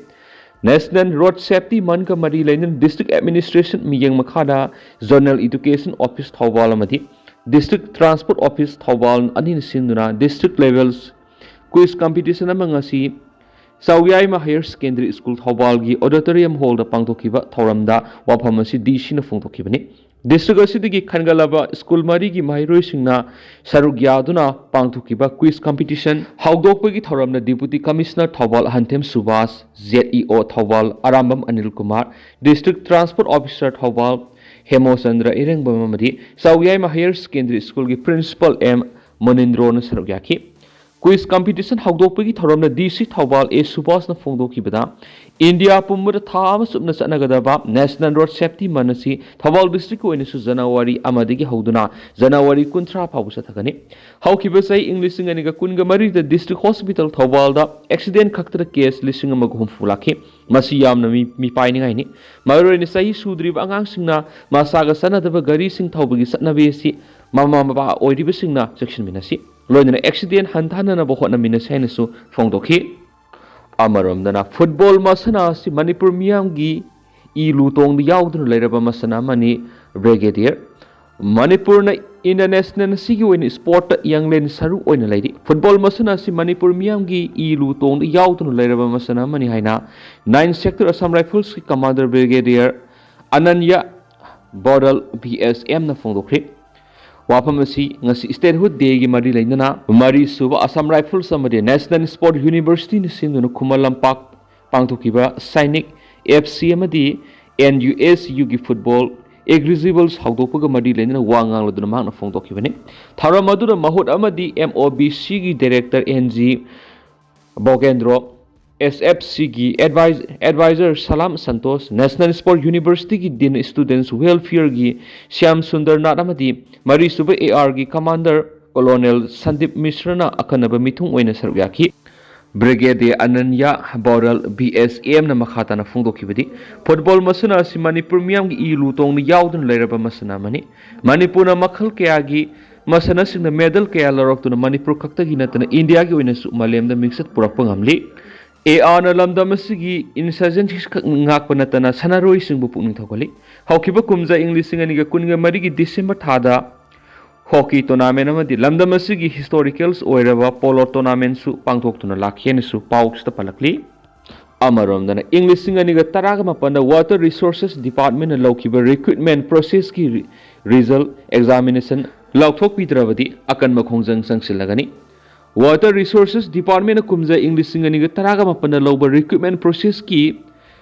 National Road Safety Monthꯀ ꯃꯔꯤ ꯂꯩꯅꯅ district administration ꯃꯤꯠꯌꯦꯡ ꯃꯈꯥꯗ Zonal Education Office ꯊꯧꯕꯥꯜ ꯑꯃꯗꯤ District Transport Office ꯊꯧꯕꯥꯜ ꯑꯅꯤꯅ ꯁꯤꯟꯗꯨꯅ district level quiz competition ꯑꯃ ꯉꯁꯤ ꯆꯥꯎꯌꯥꯏꯃ Higher Secondary School ꯊꯧꯕꯥꯜꯒꯤ auditorium hallꯗ ꯄꯥꯡꯊꯣꯛꯈꯤꯕ ꯊꯧꯔꯝꯗ ꯋꯥꯐꯝ ꯑꯁꯤ ꯗꯤ ꯁꯤꯅ ꯐꯣꯡꯗꯣꯛꯈꯤꯕꯅꯤ꯫ ꯗꯤꯁꯇ꯭ꯔꯤꯛ ꯑꯁꯤꯗꯒꯤ ꯈꯟꯒꯠꯂꯕ ꯁ꯭ꯀꯨꯜ ꯃꯔꯤꯒꯤ ꯃꯍꯩꯔꯣꯏꯁꯤꯡꯅ ꯁꯔꯨꯛ ꯌꯥꯗꯨꯅ ꯄꯥꯡꯊꯣꯛꯈꯤꯕ ꯀ꯭ꯋꯤꯖ ꯀꯝꯄꯤꯇꯤꯁꯟ ꯍꯧꯗꯣꯛꯄꯒꯤ ꯊꯧꯔꯝꯗ deputy commissioner Thoubal Hanthem Subash, Z E O Thoubal Arambam Anil Kumar, district transport officer Thoubal Hemochandra Irengbam ꯑꯃꯗꯤ ꯆꯥꯎꯌꯥꯏꯃ ꯍꯥꯌꯔ ꯁꯦꯀꯦꯟꯗꯔꯤ ꯁ꯭ꯀꯨꯜꯒꯤ ꯄ꯭ꯔꯤꯟꯁꯤꯄꯥꯜ ꯑꯦꯝ ꯃꯣꯅꯤꯟꯗ꯭ꯔꯣꯅ ꯁꯔꯨꯛ ꯌꯥꯈꯤ꯫ ꯀ꯭ꯋꯤꯖ ꯀꯝꯄꯤꯇꯤꯁꯟ ꯍꯧꯗꯣꯛꯄꯒꯤ ꯊꯧꯔꯝꯗ ꯗꯤ ꯁꯤ ꯊꯧꯕꯥꯜ ꯑꯦ ꯁꯨꯕꯥꯁꯅ ꯐꯣꯡꯗꯣꯛꯈꯤꯕꯗ, ꯏꯟꯗꯤꯌꯥ ꯄꯨꯝꯕꯗ ꯊꯥ ꯑꯃ ꯆꯨꯞꯅ ꯆꯠꯅꯒꯗꯕ National Road Safety Month ꯑꯁꯤ ꯊꯧꯕꯥꯜ ꯗꯤꯁꯇ꯭ꯔꯤꯛꯀꯤ ꯑꯣꯏꯅꯁꯨ ꯖꯅꯋꯥꯔꯤ ꯑꯃꯗꯒꯤ ꯍꯧꯗꯨꯅ ꯖꯅꯋꯥꯔꯤ ꯀꯨꯟꯊ꯭ꯔꯥ ꯐꯥꯎꯕ ꯆꯠꯊꯒꯅꯤ꯫ ꯍꯧꯈꯤꯕ ꯆꯍꯤ ꯏꯪ ꯂꯤꯁꯤꯡ ꯑꯅꯤꯒ ꯀꯨꯟꯒ ꯃꯔꯤꯗ ꯗꯤꯁꯇ꯭ꯔꯤꯛ ꯍꯣꯁꯄꯤꯇꯥꯜ ꯊꯧꯕꯥꯜꯗ ꯑꯦꯛꯁꯤꯗꯦꯟ ꯈꯛꯇꯗ ꯀꯦꯁ ꯂꯤꯁꯤꯡ ꯑꯃꯒ ꯍꯨꯝꯐꯨ ꯂꯥꯛꯈꯤ꯫ ꯃꯁꯤ ꯌꯥꯝꯅ ꯃꯤ-, ꯃꯤꯄꯥꯏꯅꯤꯡꯉꯥꯏꯅꯤ꯫ ꯃꯔꯨꯑꯣꯏꯅ ꯆꯍꯤ ꯁꯨꯗ꯭ꯔꯤꯕ ꯑꯉꯥꯡꯁꯤꯡꯅ ꯃꯁꯥꯒ ꯆꯥꯟꯅꯗꯕ ꯒꯥꯔꯤꯁꯤꯡ ꯊꯧꯕꯒꯤ ꯆꯠꯅꯕꯤ ꯑꯁꯤ ꯃꯃꯥ ꯃꯄꯥ ꯑꯣꯏꯔꯤꯕꯁꯤꯡꯅ ꯆꯦꯛꯁꯤꯟꯃꯤꯟꯅꯁꯤ꯫ ꯂꯣꯏꯅꯅ ꯑꯦꯛꯁꯤꯗꯦꯟ ꯍꯟꯊꯍꯟꯅꯕ ꯍꯣꯠꯅꯃꯤꯟꯅꯁꯤ ꯍꯥꯏꯅꯁꯨ ꯐꯣꯡꯗꯣꯛꯈꯤ꯫ ꯑꯃꯔꯣꯝꯗꯅ ꯐꯨꯠꯕꯣꯜ ꯃꯁꯥꯟꯅ ꯑꯁꯤ ꯃꯅꯤꯄꯨꯔ ꯃꯤꯌꯥꯝꯒꯤ ꯏ ꯂꯨ ꯇꯣꯡꯗ ꯌꯥꯎꯗꯨꯅ ꯂꯩꯔꯕ ꯃꯁꯥꯟꯅ ꯑꯃꯅꯤ꯫ ꯕ꯭ꯔꯤꯒꯦꯗꯤꯌꯔ, ꯃꯅꯤꯄꯨꯔꯅ ꯏꯟꯇꯔꯅꯦꯁꯅꯦꯜ ꯑꯁꯤꯒꯤ ꯑꯣꯏꯅ ꯁ꯭ꯄꯣꯔꯠꯇ ꯌꯥꯡꯂꯦꯟ ꯁꯔꯨ ꯑꯣꯏꯅ ꯂꯩꯔꯤ꯫ ꯐꯨꯠꯕꯣꯜ ꯃꯁꯥꯟꯅ ꯑꯁꯤ ꯃꯅꯤꯄꯨꯔ ꯃꯤꯌꯥꯝꯒꯤ ꯏ ꯂꯨ ꯇꯣꯡꯗ ꯌꯥꯎꯗꯨꯅ ꯂꯩꯔꯕ ꯃꯁꯥꯟꯅ ꯑꯃꯅꯤ ꯍꯥꯏꯅ ꯅꯥꯏꯟ ꯁꯦꯛꯇꯔ ꯑꯁꯥꯝ ꯔꯥꯏꯐꯜꯁꯀꯤ commander brigadier Ananya Bordal B S ꯑꯦꯝꯅ ꯐꯣꯡꯗꯣꯛꯈ꯭ꯔꯤ꯫ ꯋꯥꯐꯝ ꯑꯁꯤ ꯉꯁꯤ ꯁ꯭ꯇꯦꯠꯍꯨꯗ ꯗꯦꯒꯤ ꯃꯔꯤ ꯂꯩꯅꯅ ꯃꯔꯤ ꯁꯨꯕ ꯑꯁꯥꯝ ꯔꯥꯏꯐꯜꯁ ꯑꯃꯗꯤ ꯅꯦꯁꯅꯦꯜ ꯁ꯭ꯄꯣꯔꯠ ꯌꯨꯅꯤꯚꯔꯁꯤꯇꯤꯅ ꯁꯤꯟꯗꯨꯅ ꯈꯨꯃꯟ ꯂꯝꯄꯥꯛ ꯄꯥꯡꯊꯣꯛꯈꯤꯕ ꯁꯥꯏꯅꯤꯛ ꯑꯦꯐ ꯁꯤ ꯑꯃꯗꯤ ꯑꯦꯟ ꯌꯨ ꯑꯦꯁ ꯌꯨꯒꯤ ꯐꯨꯠꯕꯣꯜ ꯑꯦꯒ꯭ꯔꯤꯖꯤꯕꯜꯁ ꯍꯧꯗꯣꯛꯄꯒ ꯃꯔꯤ ꯂꯩꯅꯅ ꯋꯥ ꯉꯥꯡꯂꯗꯨꯅ ꯃꯍꯥꯛꯅ ꯐꯣꯡꯗꯣꯛꯈꯤꯕꯅꯤ꯫ ꯊꯧꯔꯝ ꯑꯗꯨꯗ ꯃꯍꯨꯠ ꯑꯃꯗꯤ ꯑꯦꯝ ꯑꯣ ꯕꯤ ꯁꯤꯒꯤ director N G Bogendro, S F ꯁꯤꯒꯤ advise-, advisor Salam Santosh, national sport ꯌꯨꯅꯤꯚꯔꯁꯤꯇꯤꯒꯤ ꯗꯤꯟ ꯁ꯭ꯇꯨꯗꯦꯟꯠꯁ ꯋꯦꯜꯐꯤꯌꯔꯒꯤ ꯁ꯭ꯌꯥꯝ ꯁꯨꯟꯗꯔ ꯅꯥꯊ ꯑꯃꯗꯤ ꯃꯔꯤ ꯁꯨꯕ ꯑꯦ ꯑꯥꯔꯒꯤ ꯀꯃꯥꯟꯗꯔ ꯀꯣꯂꯣꯅꯦꯜ ꯁꯟꯗꯤꯞ ꯃꯤꯁ꯭ꯔꯅ ꯑꯈꯟꯅꯕ ꯃꯤꯊꯨꯡ ꯑꯣꯏꯅ ꯁꯔꯨꯛ ꯌꯥꯈꯤ꯫ ꯕ꯭ꯔꯤꯒꯦꯗꯤꯌꯔ ꯑꯅꯟꯌ ꯕꯣꯔꯗꯜ ꯕꯤ ꯑꯦꯁ ꯑꯦꯝꯅ ꯃꯈꯥ ꯇꯥꯅ ꯐꯣꯡꯗꯣꯛꯈꯤꯕꯗꯤ, ꯐꯨꯠꯕꯣꯜ ꯃꯁꯥꯟꯅ ꯑꯁꯤ ꯃꯅꯤꯄꯨꯔ ꯃꯤꯌꯥꯝꯒꯤ ꯏ ꯂꯨ ꯇꯣꯡꯗ ꯌꯥꯎꯗꯨꯅ ꯂꯩꯔꯕ ꯃꯁꯥꯟꯅ ꯑꯃꯅꯤ꯫ ꯃꯅꯤꯄꯨꯔꯅ ꯃꯈꯜ ꯀꯌꯥꯒꯤ ꯃꯁꯥꯟꯅꯁꯤꯡꯗ ꯃꯦꯗꯜ ꯀꯌꯥ ꯂꯧꯔꯛꯇꯨꯅ ꯃꯅꯤꯄꯨꯔ ꯈꯛꯇꯒꯤ ꯅꯠꯇꯅ ꯏꯟꯗꯤꯌꯥꯒꯤ ꯑꯣꯏꯅꯁꯨ ꯃꯥꯂꯦꯝꯗ ꯃꯤꯡꯆꯠ ꯄꯨꯔꯛꯄ ꯉꯝꯂꯤ꯫ ꯑꯦ ꯑꯥꯔꯅ ꯂꯝꯗꯝ ꯑꯁꯤꯒꯤ ꯏꯟꯁꯔꯖꯦꯟꯁꯤꯈꯛ ꯉꯥꯛꯄ ꯅꯠꯇꯅ ꯁꯥꯟꯅꯔꯣꯏꯁꯤꯡꯕꯨ ꯄꯨꯛꯅꯤꯡ ꯊꯧꯒꯠꯂꯤ꯫ ꯍꯧꯈꯤꯕ ꯀꯨꯝꯖꯥ ꯏꯪ ꯂꯤꯁꯤꯡ ꯑꯅꯤꯒ ꯀꯨꯟꯒ ꯃꯔꯤꯒꯤ ꯗꯤꯁꯦꯝꯕꯔ ꯊꯥꯗ ꯍꯣꯀꯤ ꯇꯣꯔꯅꯥꯃꯦꯟ ꯑꯃꯗꯤ ꯂꯝꯗꯝ ꯑꯁꯤꯒꯤ ꯍꯤꯁꯇꯣꯔꯤꯀꯦꯜꯁ ꯑꯣꯏꯔꯕ ꯄꯣꯂꯣ ꯇꯣꯔꯅꯥꯃꯦꯟꯁꯨ ꯄꯥꯡꯊꯣꯛꯇꯨꯅ ꯂꯥꯛꯈꯤ ꯍꯥꯏꯅꯁꯨ ꯄꯥꯎꯁꯤꯗ ꯄꯜꯂꯛꯂꯤ꯫ ꯑꯃꯔꯣꯝꯗꯅ, ꯏꯪ ꯂꯤꯁꯤꯡ ꯑꯅꯤꯒ ꯇꯔꯥꯒ ꯃꯥꯄꯟꯗ Water Resources Departmentꯅ ꯂꯧꯈꯤꯕ recruitment processꯀꯤ ꯔꯤ-, result examination ꯂꯥꯎꯊꯣꯛꯄꯤꯗ꯭ꯔꯕꯗꯤ ꯑꯀꯟꯕ ꯈꯣꯡꯖꯪ ꯆꯪꯁꯤꯜꯂꯒꯅꯤ꯫ Water Resources Departmentꯅ ꯀꯨꯝꯖꯥ ꯏꯪ ꯂꯤꯁꯤꯡ ꯑꯅꯤꯒ ꯇꯔꯥꯒ ꯃꯥꯄꯟꯗ ꯂꯧꯕ recruitment processꯀꯤ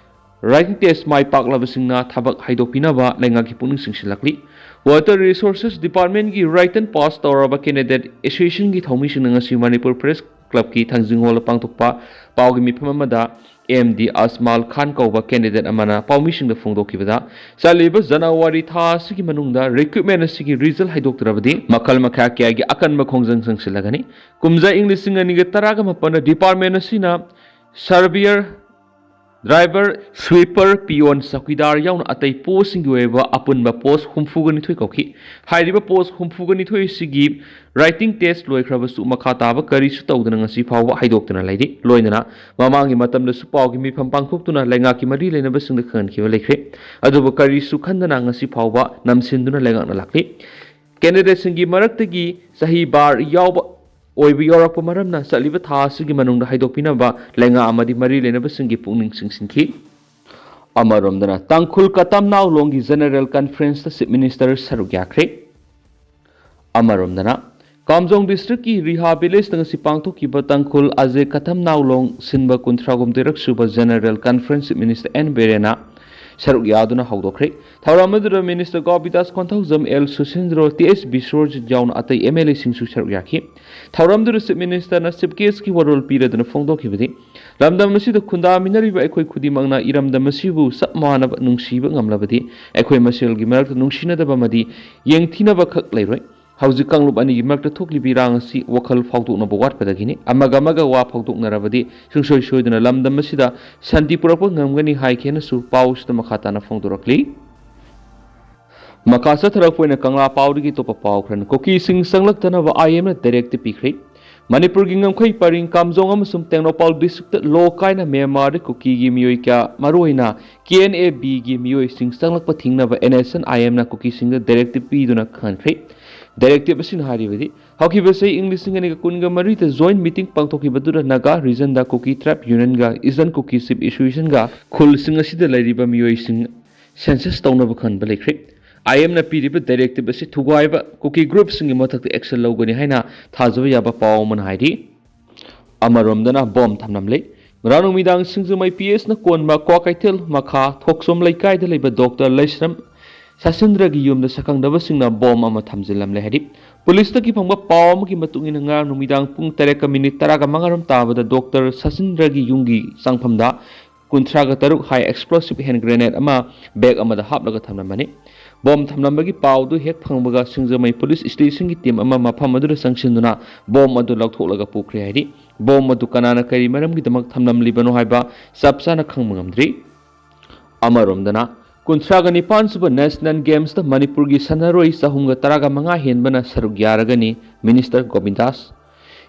writing test ꯃꯥꯏ ꯄꯥꯛꯂꯕꯁꯤꯡꯅ ꯊꯕꯛ ꯍꯥꯏꯗꯣꯛꯄꯤꯅꯕ ꯂꯩꯉꯥꯛꯀꯤ ꯄꯨꯛꯅꯤꯡ ꯆꯤꯡꯁꯤꯜꯂꯛꯂꯤ꯫ Water Resources Departmentꯀꯤ written pass ꯇꯧꯔꯕ candidate associationꯒꯤ ꯊꯧꯃꯤꯁꯤꯡꯅ ꯉꯁꯤ ꯃꯅꯤꯄꯨꯔ Press Clubꯀꯤ ꯊꯥꯡꯖꯤꯡ ꯍꯣꯜꯗ ꯄꯥꯡꯊꯣꯛꯄ ꯄꯥꯎꯒꯤ ꯃꯤꯐꯝ ꯑꯃꯗ ꯑꯦꯝ ꯗꯤ ꯑꯁꯃꯥꯜ ꯈꯥꯟ ꯀꯧꯕ candidate ꯑꯃꯅ ꯄꯥꯎꯃꯤꯁꯤꯡꯗ ꯐꯣꯡꯗꯣꯛꯈꯤꯕꯗ, ꯆꯠꯂꯤꯕ ꯖꯅꯋꯥꯔꯤ ꯊꯥ ꯑꯁꯤꯒꯤ ꯃꯅꯨꯡꯗ recruitment ꯑꯁꯤꯒꯤ result ꯍꯥꯏꯗꯣꯛꯇ꯭ꯔꯕꯗꯤ ꯃꯈꯜ ꯃꯈꯥ ꯀꯌꯥꯒꯤ ꯑꯀꯟꯕ ꯈꯣꯡꯖꯪ ꯆꯪꯁꯤꯜꯂꯒꯅꯤ꯫ ꯀꯨꯝꯖꯥ ꯏꯪ ꯂꯤꯁꯤꯡ ꯑꯅꯤꯒ ꯇꯔꯥꯒ ꯃꯥꯄꯟꯗ department ꯑꯁꯤꯅ surveyor, driver, sweeper, peon, chowkidar ꯌꯥꯎꯅ ꯑꯇꯩ postꯁꯤꯡꯒꯤ ꯑꯣꯏꯕ ꯑꯄꯨꯟꯕ post ꯍꯨꯝꯐꯨꯒ ꯅꯤꯊꯣꯏ ꯀꯧꯈꯤ꯫ ꯍꯥꯏꯔꯤꯕ post ꯍꯨꯝꯐꯨꯒ ꯅꯤꯊꯣꯏ ꯑꯁꯤꯒꯤ writing test ꯂꯣꯏꯈ꯭ꯔꯕꯁꯨ ꯃꯈꯥ ꯇꯥꯕ ꯀꯔꯤꯁꯨ ꯇꯧꯗꯅ ꯉꯁꯤ ꯐꯥꯎꯕ ꯍꯥꯏꯗꯣꯛꯇꯨꯅ ꯂꯩꯔꯤ꯫ ꯂꯣꯏꯅꯅ ꯃꯃꯥꯡꯒꯤ ꯃꯇꯝꯗꯁꯨ ꯄꯥꯎꯒꯤ ꯃꯤꯐꯝ ꯄꯥꯡꯊꯣꯛꯇꯨꯅ ꯂꯩꯉꯥꯛꯀꯤ ꯃꯔꯤ ꯂꯩꯅꯕꯁꯤꯡꯗ ꯈꯪꯍꯟꯈꯤꯕ ꯂꯩꯈ꯭ꯔꯦ꯫ ꯑꯗꯨꯕꯨ ꯀꯔꯤꯁꯨ ꯈꯟꯗꯅ ꯉꯁꯤ ꯐꯥꯎꯕ ꯅꯝꯁꯤꯟꯗꯨꯅ ꯂꯩꯉꯥꯛꯅ ꯂꯥꯛꯂꯤ꯫ Candidateꯁꯤꯡꯒꯤ ꯃꯔꯛꯇꯒꯤ ꯆꯍꯤ bar ꯌꯥꯎꯕ ꯑꯣꯏꯕ ꯌꯥꯎꯔꯛꯄ ꯃꯔꯝꯅ ꯆꯠꯂꯤꯕ ꯊꯥ ꯑꯁꯤꯒꯤ ꯃꯅꯨꯡꯗ ꯍꯥꯏꯗꯣꯛꯄꯤꯅꯕ ꯂꯩꯉꯥꯛ ꯑꯃꯗꯤ ꯃꯔꯤ ꯂꯩꯅꯕꯁꯤꯡꯒꯤ ꯄꯨꯛꯅꯤꯡ ꯆꯤꯡꯁꯤꯟꯈꯤ꯫ ꯑꯃꯔꯣꯝꯗꯅ, ꯇꯥꯡꯈꯨꯜ ꯀꯇꯝꯅꯥꯎꯂꯣꯡꯒꯤ General Conferenceꯇ Chief Minister ꯁꯔꯨꯛ ꯌꯥꯈ꯭ꯔꯦ꯫ ꯑꯃꯔꯣꯝꯗꯅ, ꯀꯥꯝꯖꯣꯡ districtꯀꯤ ꯔꯤꯍꯥ villageꯇ ꯉꯁꯤ ꯄꯥꯡꯊꯣꯛꯈꯤꯕ ꯇꯥꯡꯈꯨꯜ ꯑꯖꯦ ꯀꯇꯝꯅꯥꯎꯂꯣꯡ ꯁꯤꯟꯕ ꯀꯨꯟꯊ꯭ꯔꯥꯍꯨꯝꯗꯣꯏꯔꯛ ꯁꯨꯕ General Conference Chief Minister N ꯕꯤꯔꯦꯟꯅ ꯁꯔꯨꯛ ꯌꯥꯗꯨꯅ ꯍꯧꯗꯣꯛꯈ꯭ꯔꯦ꯫ ꯊꯧꯔꯝ ꯑꯗꯨꯗ Minister Gopidas Konthoujam, L Susindro, T S Biswarjit ꯌꯥꯎꯅ ꯑꯇꯩ ꯑꯦꯝ ꯑꯦꯜ ꯑꯦꯁꯤꯡꯁꯨ ꯁꯔꯨꯛ ꯌꯥꯈꯤ꯫ ꯊꯧꯔꯝꯗꯨꯗ Chief Ministerꯅ chief guestꯀꯤ ꯋꯥꯔꯣꯜ ꯄꯤꯔꯗꯨꯅ ꯐꯣꯡꯗꯣꯛꯈꯤꯕꯗꯤ, ꯂꯝꯗꯝ ꯑꯁꯤꯗ ꯈꯨꯟꯗꯥꯃꯤꯟꯅꯔꯤꯕ ꯑꯩꯈꯣꯏ ꯈꯨꯗꯤꯡꯃꯛꯅ ꯏꯔꯝꯗꯝ ꯑꯁꯤꯕꯨ ꯆꯞ ꯃꯥꯟꯅꯕ ꯅꯨꯡꯁꯤꯕ ꯉꯝꯂꯕꯗꯤ ꯑꯩꯈꯣꯏ ꯃꯁꯦꯜꯒꯤ ꯃꯔꯛꯇ ꯅꯨꯡꯁꯤꯅꯗꯕ ꯑꯃꯗꯤ ꯌꯦꯡꯊꯤꯅꯕ ꯈꯛ ꯂꯩꯔꯣꯏ꯫ ꯍꯧꯖꯤꯛ ꯀꯥꯡꯂꯨꯞ ꯑꯅꯤꯒꯤ ꯃꯔꯛꯇ ꯊꯣꯛꯂꯤꯕ ꯏꯔꯥꯡ ꯑꯁꯤ ꯋꯥꯈꯜ ꯐꯥꯎꯗꯣꯛꯅꯕ ꯋꯥꯠꯄꯗꯒꯤꯅꯤ꯫ ꯑꯃꯒ ꯑꯃꯒ ꯋꯥ ꯐꯥꯎꯗꯣꯛꯅꯔꯕꯗꯤ ꯁꯨꯡꯁꯣꯏ ꯁꯣꯏꯗꯅ ꯂꯝꯗꯝ ꯑꯁꯤꯗ ꯁꯥꯟꯇꯤ ꯄꯨꯔꯛꯄ ꯉꯝꯒꯅꯤ ꯍꯥꯏꯈꯤ ꯍꯥꯏꯅꯁꯨ ꯄꯥꯎꯁꯤꯗ ꯃꯈꯥ ꯇꯥꯅ ꯐꯣꯡꯗꯣꯔꯛꯂꯤ꯫ ꯃꯈꯥ ꯆꯠꯊꯔꯛꯄ ꯑꯣꯏꯅ ꯀꯪꯂꯥ ꯄꯥꯎꯗꯒꯤ ꯑꯇꯣꯞꯄ ꯄꯥꯎ ꯈꯔꯅ, ꯀꯨꯀꯤꯁꯤꯡ ꯆꯪꯂꯛꯇꯅꯕ ꯑꯥꯏ ꯑꯦꯝꯅ directive ꯄꯤꯈ꯭ꯔꯦ꯫ ꯃꯅꯤꯄꯨꯔꯒꯤ ꯉꯝꯈꯩ ꯄꯔꯤꯡ ꯀꯥꯝꯖꯣꯡ ꯑꯃꯁꯨꯡ ꯇꯦꯡꯅꯧꯄꯥꯜ districtꯇ ꯂꯣ ꯀꯥꯏꯅ ꯃ꯭ꯌꯥꯟꯃꯥꯔꯗ ꯀꯨꯀꯤꯒꯤ ꯃꯤꯑꯣꯏ ꯀꯌꯥ, ꯃꯔꯨꯑꯣꯏꯅ ꯀꯦ ꯑꯦꯟ ꯑꯦ ꯕꯤꯒꯤ ꯃꯤꯑꯣꯏꯁꯤꯡ ꯆꯪꯂꯛꯄ ꯊꯤꯡꯅꯕ ꯑꯦꯟ ꯑꯦꯁ ꯑꯦꯟ ꯑꯥꯏ ꯑꯦꯝꯅ ꯀꯨꯀꯤꯁꯤꯡꯗ directive ꯄꯤꯗꯨꯅ ꯈꯪꯍꯟꯈ꯭ꯔꯦ꯫ Directive ꯑꯁꯤꯅ ꯍꯥꯏꯔꯤꯕꯗꯤ, ꯍꯧꯈꯤꯕ ꯆꯍꯤ ꯏꯪ ꯂꯤꯁꯤꯡ ꯑꯅꯤꯒ ꯀꯨꯟꯒ ꯃꯔꯤꯗ joint meeting ꯄꯥꯡꯊꯣꯛꯈꯤꯕꯗꯨꯗ Naga regionꯗ Kuki Tribe Unionꯒ Eastern Kuki Chief Associationꯒ ꯈꯨꯜꯁꯤꯡ ꯑꯁꯤꯗ ꯂꯩꯔꯤꯕ ꯃꯤꯑꯣꯏꯁꯤꯡ census ꯇꯧꯅꯕ ꯈꯟꯕ ꯂꯩꯈ꯭ꯔꯦ꯫ IMꯅ ꯄꯤꯔꯤꯕ directive ꯑꯁꯤ ꯊꯨꯒꯥꯏꯕ Kuki groupꯁꯤꯡꯒꯤ ꯃꯊꯛꯇ action ꯂꯧꯒꯅꯤ ꯍꯥꯏꯅ ꯊꯥꯖꯕ ꯌꯥꯕ ꯄꯥꯎ ꯑꯃꯅ ꯍꯥꯏꯔꯤ꯫ ꯑꯃꯔꯣꯝꯗꯅ bomb ꯊꯝꯂꯝꯂꯦ꯫ ꯉꯔꯥꯡ ꯅꯨꯃꯤꯗꯥꯡ ꯁꯤꯡꯖꯃꯩ PSꯅ ꯀꯣꯟꯕ ꯀ꯭ꯋꯥꯀꯩꯊꯦꯜ ꯃꯈꯥ ꯊꯣꯛꯆꯣꯝ ꯂꯩꯀꯥꯏꯗ ꯂꯩꯕ Doctor ꯂꯩꯁ꯭ꯔꯝ ꯁꯆꯤꯟꯗ꯭ꯔꯒꯤ ꯌꯨꯝꯗ ꯁꯛꯈꯪꯗꯕꯁꯤꯡꯅ bomb ꯑꯃ ꯊꯝꯖꯤꯜꯂꯝꯂꯦ ꯍꯥꯏꯔꯤ꯫ ꯄꯨꯂꯤꯁꯇꯒꯤ ꯐꯪꯕ ꯄꯥꯎ ꯑꯃꯒꯤ ꯃꯇꯨꯡ ꯏꯟꯅ, ꯉꯔꯥꯡ ꯅꯨꯃꯤꯗꯥꯡ ꯄꯨꯡ ꯇꯔꯦꯠꯀ minute ꯇꯔꯥꯒ ꯃꯉꯥꯔꯣꯝ ꯇꯥꯕꯗ Doctor ꯁꯆꯤꯟꯗ꯭ꯔꯒꯤ ꯌꯨꯝꯒꯤ ꯆꯪꯐꯝꯗ ꯀꯨꯟꯊ꯭ꯔꯥꯒ ꯇꯔꯨꯛ high explosive hand grenade ꯑꯃ bag ꯑꯃꯗ ꯍꯥꯞꯂꯒ ꯊꯝꯂꯝꯕꯅꯤ꯫ Bomb ꯊꯝꯂꯝꯕꯒꯤ ꯄꯥꯎꯗꯨ ꯍꯦꯛ ꯐꯪꯕꯒ ꯁꯤꯡꯖꯃꯩ police stationꯒꯤ team ꯑꯃ ꯃꯐꯝ ꯑꯗꯨꯗ ꯆꯪꯁꯤꯟꯗꯨꯅ bomb ꯑꯗꯨ ꯂꯧꯊꯣꯛꯂꯒ ꯄꯨꯈ꯭ꯔꯦ ꯍꯥꯏꯔꯤ꯫ Bomb ꯑꯗꯨ ꯀꯅꯥꯅ ꯀꯔꯤ ꯃꯔꯝꯒꯤꯗꯃꯛ ꯊꯝꯂꯝꯂꯤꯕꯅꯣ ꯍꯥꯏꯕ ꯆꯞ ꯆꯥꯅ ꯈꯪꯕ ꯉꯝꯗ꯭ꯔꯤ꯫ ꯑꯃꯔꯣꯝꯗꯅ, ꯀꯨꯟꯊ꯭ꯔꯥꯒ ꯅꯤꯄꯥꯟ ꯁꯨꯕ National Gamesꯇ ꯃꯅꯤꯄꯨꯔꯒꯤ ꯁꯥꯟꯅꯔꯣꯏ ꯆꯍꯨꯝꯒ ꯇꯔꯥꯒ ꯃꯉꯥ ꯍꯦꯟꯕꯅ ꯁꯔꯨꯛ ꯌꯥꯔꯒꯅꯤ, Minister ꯒꯣꯕꯤꯟꯗꯥꯁ꯫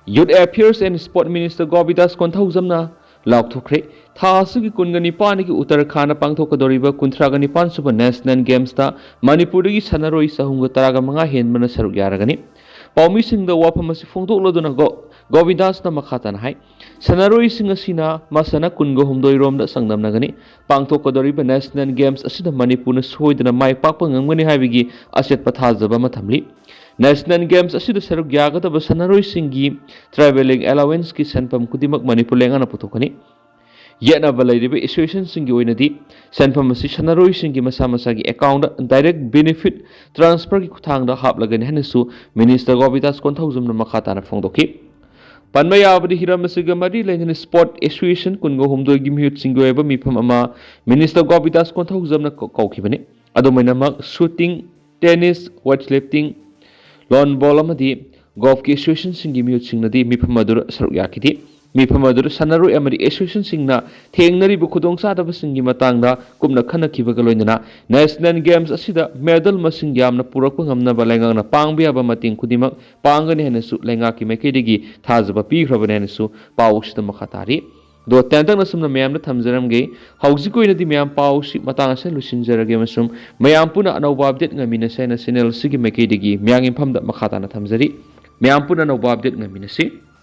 Youth Affairs and Sport Minister ꯒꯣꯕꯤꯟꯗꯥꯁ ꯀꯣꯟꯊꯧꯖꯝꯅ ꯂꯥꯎꯊꯣꯛꯈ꯭ꯔꯦ꯫ ꯊꯥ ꯑꯁꯤꯒꯤ ꯀꯨꯟꯒ ꯅꯤꯄꯥꯟꯒꯤ ꯎꯠꯇꯔꯈꯥꯟꯗ ꯄꯥꯡꯊꯣꯛꯀꯗꯧꯔꯤꯕ ꯀꯨꯟꯊ꯭ꯔꯥꯒ ꯅꯤꯄꯥꯟ ꯁꯨꯕ National Gamesꯇ ꯃꯅꯤꯄꯨꯔꯗꯒꯤ ꯁꯥꯟꯅꯔꯣꯏ ꯆꯍꯨꯝꯒ ꯇꯔꯥꯒ ꯃꯉꯥ ꯍꯦꯟꯕꯅ ꯁꯔꯨꯛ ꯌꯥꯔꯒꯅꯤ꯫ ꯄꯥꯎꯃꯤꯁꯤꯡꯗ ꯋꯥꯐꯝ ꯑꯁꯤ ꯐꯣꯡꯗꯣꯛꯂꯗꯨꯅ ꯒꯣ-, ꯒꯣꯕꯤꯟꯗꯥꯁꯅ ꯃꯈꯥ ꯇꯥꯅ ꯍꯥꯏ, ꯁꯥꯟꯅꯔꯣꯏꯁꯤꯡ ꯑꯁꯤꯅ ꯃꯁꯥꯟꯅ ꯀꯨꯟꯒ ꯍꯨꯝꯗꯣꯏ ꯔꯣꯝꯗ ꯆꯥꯡꯗꯝꯅꯒꯅꯤ꯫ ꯄꯥꯡꯊꯣꯛꯀꯗꯧꯔꯤꯕ National Games ꯑꯁꯤꯗ ꯃꯅꯤꯄꯨꯔꯅ ꯁꯣꯏꯗꯅ ꯃꯥꯏ ꯄꯥꯛꯄ ꯉꯝꯒꯅꯤ ꯍꯥꯏꯕꯒꯤ ꯑꯆꯦꯠꯄ ꯊꯥꯖꯕ ꯑꯃ ꯊꯝꯂꯤ꯫ National Games ꯑꯁꯤꯗ ꯁꯔꯨꯛ ꯌꯥꯒꯗꯕ ꯁꯥꯟꯅꯔꯣꯏꯁꯤꯡꯒꯤ travelling allowanceꯀꯤ ꯁꯦꯟꯐꯝ ꯈꯨꯗꯤꯡꯃꯛ ꯃꯅꯤꯄꯨꯔ ꯂꯩꯉꯥꯛꯅ ꯄꯨꯊꯣꯛꯀꯅꯤ꯫ ꯌꯦꯠꯅꯕ ꯂꯩꯔꯤꯕ associationꯁꯤꯡꯒꯤ ꯑꯣꯏꯅꯗꯤ ꯁꯦꯟꯐꯝ ꯑꯁꯤ ꯁꯥꯟꯅꯔꯣꯏꯁꯤꯡꯒꯤ ꯃꯁꯥ ꯃꯁꯥꯒꯤ accountꯗ direct benefit transferꯒꯤ ꯈꯨꯠꯊꯥꯡꯗ ꯍꯥꯞꯂꯒꯅꯤ ꯍꯥꯏꯅꯁꯨ Minister ꯒꯣꯕꯤꯟꯗꯥꯁ ꯀꯣꯟꯊꯧꯖꯝꯅ ꯃꯈꯥ ꯇꯥꯅ ꯐꯣꯡꯗꯣꯛꯈꯤ꯫ ꯄꯟꯕ ꯌꯥꯕꯗꯤ, ꯍꯤꯔꯝ ꯑꯁꯤꯒ ꯃꯔꯤ ꯂꯩꯅꯅ sport association ꯀꯨꯟꯒ ꯍꯨꯝꯗꯣꯏꯒꯤ ꯃꯤꯍꯨꯠꯁꯤꯡꯒꯤ ꯑꯣꯏꯕ ꯃꯤꯐꯝ ꯑꯃ Minister ꯒꯣꯕꯤꯟꯗꯥꯁ ꯀꯣꯟꯊꯧꯖꯝꯅ ꯀꯧ-, ꯀꯧꯈꯤꯕꯅꯤ꯫ ꯑꯗꯨꯃꯥꯏꯅꯃꯛ shooting, tennis, weightlifting, lawn ball ꯑꯃꯗꯤ golfꯀꯤ associationꯁꯤꯡꯒꯤ ꯃꯤꯍꯨꯠꯁꯤꯡꯅꯗꯤ ꯃꯤꯐꯝ ꯑꯗꯨꯗ ꯁꯔꯨꯛ ꯌꯥꯈꯤꯗꯦ꯫ ꯃꯤꯐꯝ ꯑꯗꯨꯗ ꯁꯥꯟꯅꯔꯣꯏ ꯑꯃꯗꯤ associationꯁꯤꯡꯅ ꯊꯦꯡꯅꯔꯤꯕ ꯈꯨꯗꯣꯡꯆꯥꯗꯕꯁꯤꯡꯒꯤ ꯃꯇꯥꯡꯗ ꯀꯨꯞꯅ ꯈꯟꯅꯈꯤꯕꯒ ꯂꯣꯏꯅꯅ National Games ꯑꯁꯤꯗ medal ꯃꯁꯤꯡ ꯌꯥꯝꯅ ꯄꯨꯔꯛꯄ ꯉꯝꯅꯕ ꯂꯩꯉꯥꯛꯅ ꯄꯥꯡꯕ ꯌꯥꯕ ꯃꯇꯦꯡ ꯈꯨꯗꯤꯡꯃꯛ ꯄꯥꯡꯒꯅꯤ ꯍꯥꯏꯅꯁꯨ ꯂꯩꯉꯥꯛꯀꯤ ꯃꯥꯏꯀꯩꯗꯒꯤ ꯊꯥꯖꯕ ꯄꯤꯈ꯭ꯔꯕꯅꯤ ꯍꯥꯏꯅꯁꯨ ꯄꯥꯎ ꯑꯁꯤꯗ ꯃꯈꯥ ꯇꯥꯔꯤ꯫ ꯑꯗꯣ ꯇꯦꯟꯇꯛꯅ ꯁꯨꯝꯅ ꯃꯌꯥꯝꯗ ꯊꯝꯖꯔꯝꯒꯦ꯫ ꯍꯧꯖꯤꯛꯀꯤ ꯑꯣꯏꯅꯗꯤ ꯃꯌꯥꯝ ꯄꯥꯎꯁꯤ ꯃꯇꯥꯡ ꯑꯁꯤꯗ ꯂꯣꯏꯁꯤꯟꯖꯔꯒꯦ ꯑꯃꯁꯨꯡ ꯃꯌꯥꯝ ꯄꯨꯟꯅ ꯑꯅꯧꯕ update ꯉꯥꯏꯃꯤꯟꯅꯁꯦ ꯍꯥꯏꯅ channel ꯑꯁꯤꯒꯤ ꯃꯥꯏꯀꯩꯗꯒꯤ ꯃꯌꯥꯝꯒꯤ ꯃꯐꯝꯗ ꯃꯈꯥ ꯇꯥꯅ ꯊꯝꯖꯔꯤ꯫ ꯃꯌꯥꯝ ꯄꯨꯟꯅ ꯑꯅꯧꯕ update ꯉꯥꯏꯃꯤꯟꯅꯁꯤ꯫